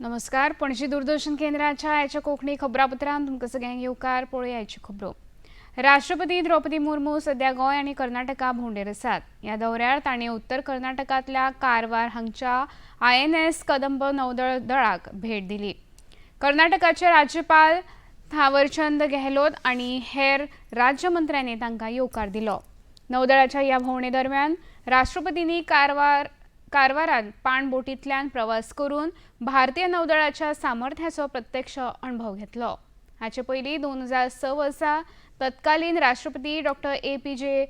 नमस्कार, पणजी दूरदर्शन केंद्राच्या आयच्या कोंकणी खबरापत्रांत तुमकां सगळ्यांक येवकार. पळोवया आयच्यो खबरो. राष्ट्रपती द्रौपदी मुर्मू सध्या गोंय आनी कर्नाटका भोंवडेर आसात. ह्या दौऱ्यार तांणी उत्तर कर्नाटकांतल्या कारवार हांगच्या INS Kadamba नौदळ दळाक भेट दिली. कर्नाटकाचे राज्यपाल थावरचंद गेहलोत आनी हेर राज्यमंत्र्यांनी तांकां येवकार दिलो. नौदळाच्या ह्या भोंवडे दरम्यान राष्ट्रपतींनी कारवारान पाणबोटींतल्यान प्रवास करून भारतीय नौदळाच्या सामर्थ्याचो प्रत्यक्ष अणभव घेतलो. हाचे पयलीं 2006 वर्सा तत्कालीन राष्ट्रपती डॉक्टर APJ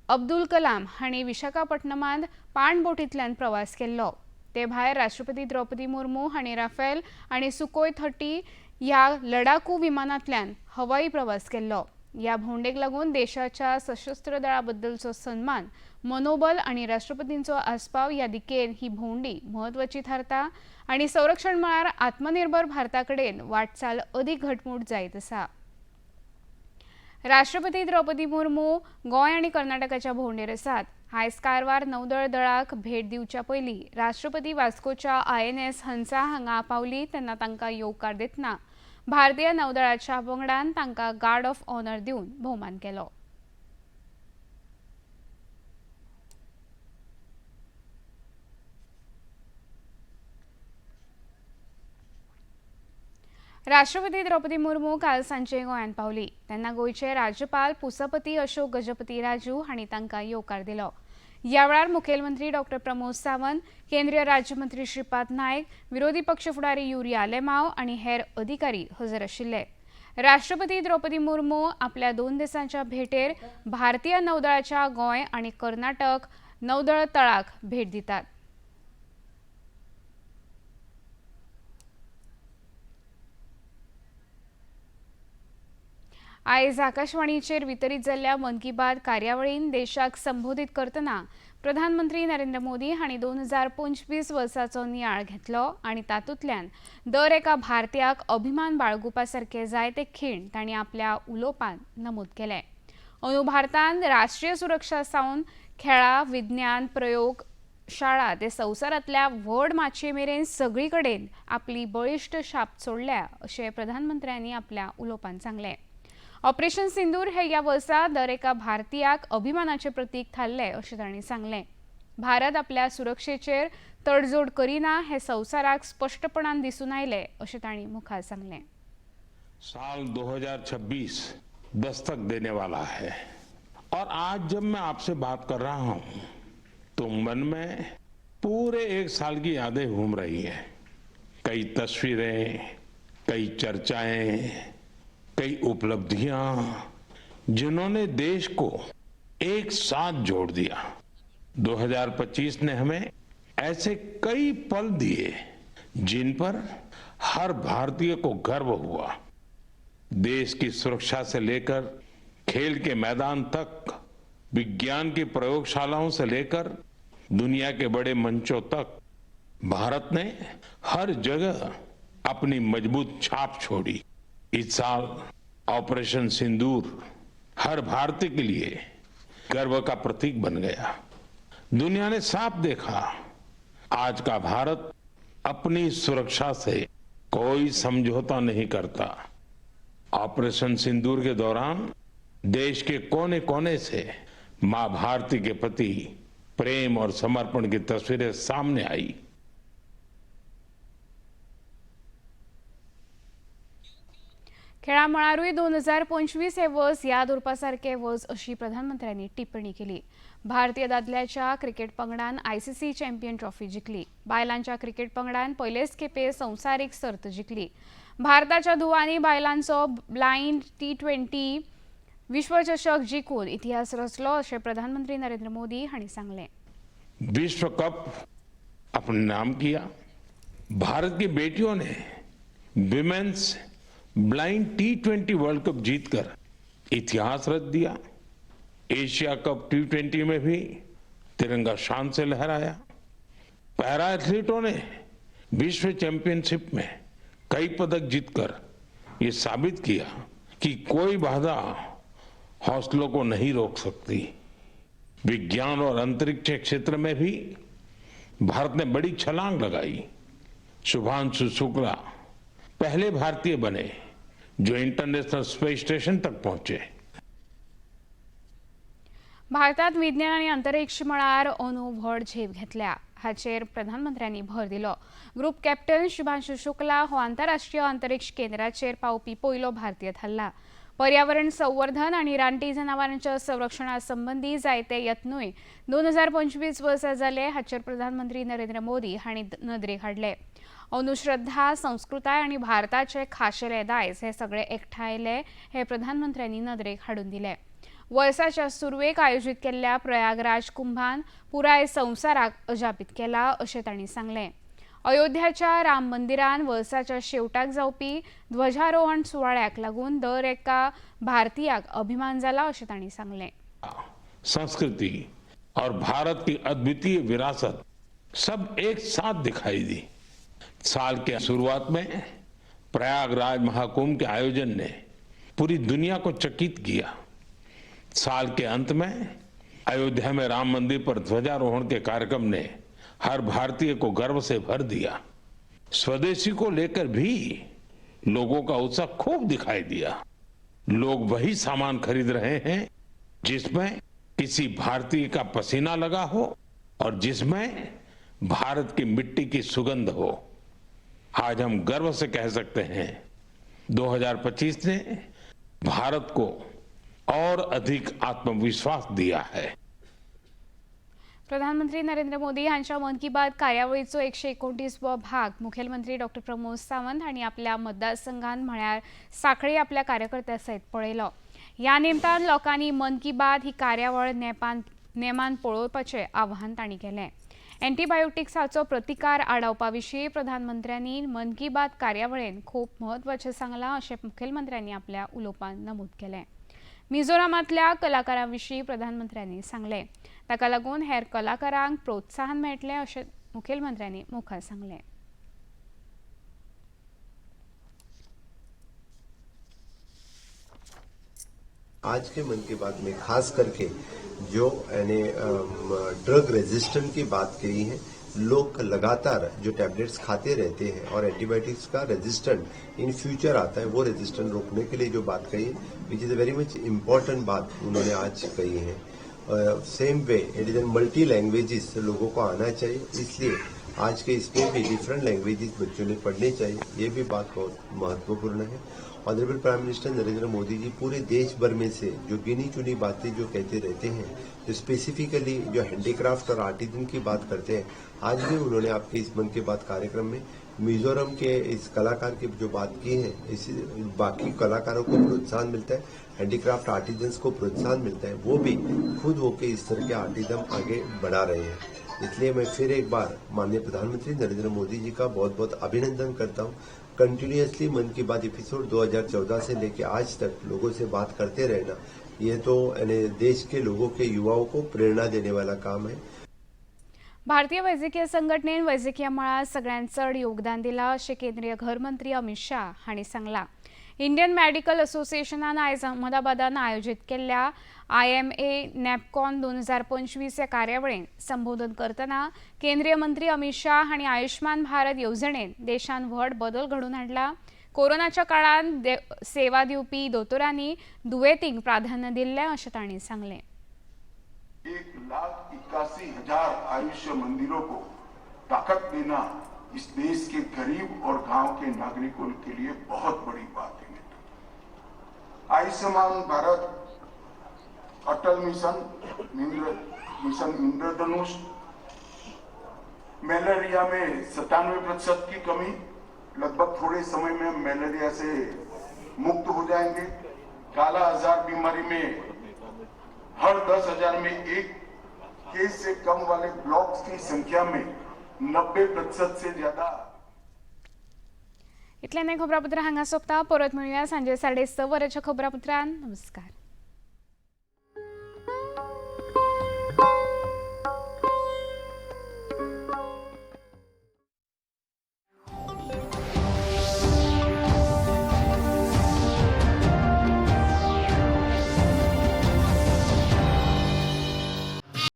Abdul Kalam हांणी विशाखापट्टणमांत पाणबोटींतल्यान प्रवास केल्लो. ते भायर राष्ट्रपती द्रौपदी मुर्मू हांणी राफेल आनी सुकोय 30 ह्या लडाकू विमानांतल्यान हवाई प्रवास केल्लो. ह्या भोंवडेक लागून देशाच्या सशस्त्र दळा बद्दलचो सन्मान, मनोबल आनी राष्ट्रपतींचो आस्पाव ह्या दिकेन ही भोंवडी म्हत्वाची थारता आनी संरक्षण मळार आत्मनिर्भर भारता कडेन वाटचाल अदीक घटमूट जायत आसा. राष्ट्रपती द्रौपदी मुर्मू गोंय आनी कर्नाटकाच्या भोंवडेर आसात. आयज कारवार नौदळ दळाक भेट दिवच्या पयलीं राष्ट्रपती वास्कोच्या INS Hansa हांगा पावली तेन्ना तांकां येवकार दितना भारतीय नौदळाच्या पंगडान तांकां गार्ड ऑफ ऑनर दिवन भोवमान केलो. राष्ट्रपती द्रौपदी मुर्मू काल सांजे गोंयांत पावली तेन्ना गोंयचे राज्यपाल पुसपती अशोक गजपती राजू हांणी तांकां येवकार दिलो. ह्या वेळार मुखेलमंत्री डॉक्टर प्रमोद सावंत, केंद्रीय राज्यमंत्री श्रीपाद नायक, विरोधी पक्ष फुडारी युरी आलेमाव आनी हेर अधिकारी हजर आशिल्ले. राष्ट्रपती द्रौपदी मुर्मू आपल्या 2 दिसांच्या भेटेर भारतीय नौदळाच्या गोंय आनी कर्नाटक नौदळ तळाक भेट दितात. आयज आकाशवाणीचेर वितरीत जाल्ल्या मन की बात कार्यावळीन देशाक संबोधीत करतना प्रधानमंत्री नरेंद्र मोदी हांणी 2025 वर्साचो नियाळ घेतलो आनी तातूंतल्यान दर एका भारतीयाक अभिमान बाळगुपा सारके जायते खीण तांणी आपल्या उलोवपांत नमूद केले. अंदू भारतान राष्ट्रीय सुरक्षा सावन खेळां, विज्ञान, प्रयोग शाळा ते संवसारांतल्या व्हड माचये मेरेन सगळी कडेन आपली बळिश्ट छाप सोडल्या अशें प्रधानमंत्र्यांनी आपल्या उलोवपांत सांगलें. ऑपरेशन सिंदूर हे ह्या वर्सा दर एका भारतीयाक अभिमानाचें प्रतीक थारलें अशें तांणी सांगलें. भारत आपल्या सुरक्षेचेर तडजोड करिना हें संवसाराक स्पश्टपणान दिसून आयलें अशें तांणी मुखार सांगलें. साल 2026 दस्तक देने वाला है और आज जब मैं आपसे बात कर रहा हूं तो मन में पूरे एक साल की यादें घूम रही हैं। कई तस्वीरें, कई चर्चाएं, कई उपलब्धियां जिन्होंने देश को एक साथ जोड़ दिया। 2025 ने हमें ऐसे कई पल दिए जिन पर हर भारतीय को गर्व हुआ। देश की सुरक्षा से लेकर खेल के मैदान तक, विज्ञान की प्रयोगशालाओं से लेकर दुनिया के बड़े मंचों तक भारत ने हर जगह अपनी मजबूत छाप छोड़ी। इस साल ऑपरेशन सिंदूर हर भारतीय के लिए गर्व का प्रतीक बन गया। दुनिया ने साफ देखा, आज का भारत अपनी सुरक्षा से कोई समझौता नहीं करता। ऑपरेशन सिंदूर के दौरान देश के कोने-कोने से मां भारती के प्रति प्रेम और समर्पण की तस्वीरें सामने आई। खेळा मळारूय 2025 हे वर्स याद उरपा सारकें वर्स अशी प्रधानमंत्र्यांनी टिप्पणी केली. भारतीय दादल्याच्या क्रिकेट पंगडान ICC champion ट्रॉफी जिखली. बायलांच्या क्रिकेट पंगडान पयलेच खेपे संवसारीक सर्त जिखली. भारताच्या धुवांनी बायलांचो ब्लायंड T20 विश्वचषक जिखून इतिहास रचलो अशें प्रधानमंत्री नरेंद्र मोदी हांणी सांगलें. विश्व कप अपने नाम किया। भारत की बेटियों ने women's blind T20 world cup जीतकर इतिहास रच दिया। एशिया कप T20 में भी तिरंगा शान से लहराया। पैरा एथलीटों ने विश्व चैंपियनशिप में कई पदक जीतकर ये साबित किया कि कोई बाधा हौसलों को नहीं रोक सकती। विज्ञान और अंतरिक्ष के क्षेत्र में भी भारत ने बड़ी छलांग लगाई। शुभांशु शुक्ला पहले भारतीय बने जो इंटरनेशनल स्पेस स्टेशन तक पहुंचे। भारतात विज्ञान आनी अंतरिक्ष मळार अंदू व्हड झेप घेतल्या हाचेर प्रधानमंत्र्यांनी भर दिलो. ग्रुप कॅप्टन शुभांशु शुक्ला हो आंतरराष्ट्रीय अंतरिक्ष केंद्राचेर पावपी पयलो भारतीय थारला. पर्यावरण संवर्धन आनी रानटी जनावरांच्या संरक्षणा संबंदी जायते यत्नूय 2025 वर्सा जाले हाचेर प्रधानमंत्री नरेंद्र मोदी हांणी नदरेक हाडले. अंदू संस्कृताय आनी भारताचे खाशेले दायज हे सगळे एकठांयले हे प्रधानमंत्र्यांनी नदरेक हाडून दिले. वर्साच्या सुरवेक आयोजीत केल्ल्या प्रयागराज कुंभान पुराय संवसाराक अजापीत केला अशें तांणी सांगलें. अयोध्याच्या राम मंदिरान वर्साच्या शेवटाक जावपी ध्वजारोहण सुवाळ्याक लागून दर एका भारतीयाक अभिमान जाला अशें तांणी सांगलें. संस्कृति और भारत की अद्वितीय विरासत सब एक साथ दिखाई दी। साल के शुरुआत में प्रयागराज महाकुंभ के आयोजन ने पूरी दुनिया को चकित किया। साल के अंत में अयोध्या में राम मंदिर पर ध्वजारोहण के कार्यक्रम ने हर भारतीय को गर्व से भर दिया। स्वदेशी को लेकर भी लोगों का उत्साह खूब दिखाई दिया। लोग वही सामान खरीद रहे हैं जिसमें किसी भारतीय का पसीना लगा हो और जिसमें भारत की मिट्टी की सुगंध हो। आज हम गर्व से कह सकते हैं, 2025 ने भारत को और अधिक आत्मविश्वास दिया है। प्रधानमंत्री नरेंद्र मोदी हांच्या मन की बात कार्यावळीचो 129वो भाग मुखेलमंत्री डॉक्टर प्रमोद सावंत हांणी आपल्या मतदारसंघात म्हळ्यार सांखळी आपल्या कार्यकर्त्या सयत पळयलो. ह्या निमतान लोकांनी मन की बात ही कार्यावळ नेपान नेमान पळोवपाचें आवाहन तांणी केलें. एन्टीबायोटिक्साचो प्रतिकार आडावपा विशीं प्रधानमंत्र्यांनी मन की बात कार्यावळीन खूब म्हत्वाचें सांगलां अशें मुखेलमंत्र्यांनी आपल्या उलोवपान नमूद केलें. मिझोरामांतल्या कलाकारां विशीं प्रधानमंत्र्यांनी सांगलें. ताका लागून हेर कलाकारांक प्रोत्साहन मेळटलें अशें मुखेलमंत्र्यांनी मुखार सांगलें. आज के मन की बात में खास करके जो यानी ड्रग रेजिस्टेंट की बात कही है। लोग लगातार जो टैबलेट्स खाते रहते हैं और एंटीबायोटिक्स का रेजिस्टेंट इन फ्यूचर आता है, वो रेजिस्टेंट रोकने के लिए जो बात कही है, which is a very much important बात उन्होंने आज कही है। Same way it is in multi languages लोगों को आना चाहिए, इसलिए आज के इसमें भी डिफरेंट लैंग्वेजेस बच्चों ने पढ़ने चाहिए, ये भी बात बहुत महत्वपूर्ण है। Honourable prime minister Narendra Modi ji पूरे देश भर में से जो गिनी चुनी बातें जो कहते रहते हैं, जो स्पेसिफिकली जो हैंडीक्राफ्ट और आर्टिजन की बात करते हैं, आज भी उन्होंने आपके इस मन की बात कार्यक्रम में मिजोरम के इस कलाकार की जो बात की है, इस बाकी कलाकारों को प्रोत्साहन मिलता है, हैंडीक्राफ्ट आर्टिजन्स को प्रोत्साहन मिलता है, वो भी खुद होके इस तरह के आर्टिज्म आगे बढ़ा रहे हैं। इसलिए मैं फिर एक बार माननीय प्रधानमंत्री नरेंद्र मोदी जी का बहुत बहुत अभिनंदन करता हूँ। कंटिन्यूअसली मन की बात एपिसोड 2014 से लेके आज तक लोगों से बात करते रहना, ये तो यानी देश के लोगों के युवाओं को प्रेरणा देने वाला काम है। भारतीय वैजकीय संघटनेन वैजकीय मळार सगळ्यांत चड योगदान दिलां अशें केंद्रीय घरमंत्री अमित शाह हांणी सांगलां. इंडियन मेडिकल असोसिएशनान आयज अहमदाबादान आयोजीत केल्ल्या आयएमए नॅपकॉन 2025 ह्या कार्यावळीन संबोधन करतना केंद्रीय मंत्री अमित शाह हांणी आयुष्मान भारत येवजणेन देशान व्हड बदल घडोवन हाडला. कोरोनाच्या काळात सेवा दिवपी दोतोरांनी दुयेंतींक प्राधान्य दिल्लें अशें तांणी सांगलें. 1,81,000 आयुष मंदिरों को ताकत देना इस देश के गरीब और गांव के नागरिकों के लिए बहुत बड़ी बात है। आयुष्मान भारत, अटल मिशन, मिशन इंद्रधनुष, मलेरिया में 97% की कमी, लगभग थोड़े समय में हम मलेरिया से मुक्त हो जाएंगे। काला आजार बीमारी में हर 10,000 में एक केस से कम वाले ब्लॉक्स की संख्या में 90% से ज्यादा। इतल्यान हें खबरापत्र हांगा सोंपता. परत मेळुया सांजे 6:30 वरांच्या खबरापत्रान. नमस्कार.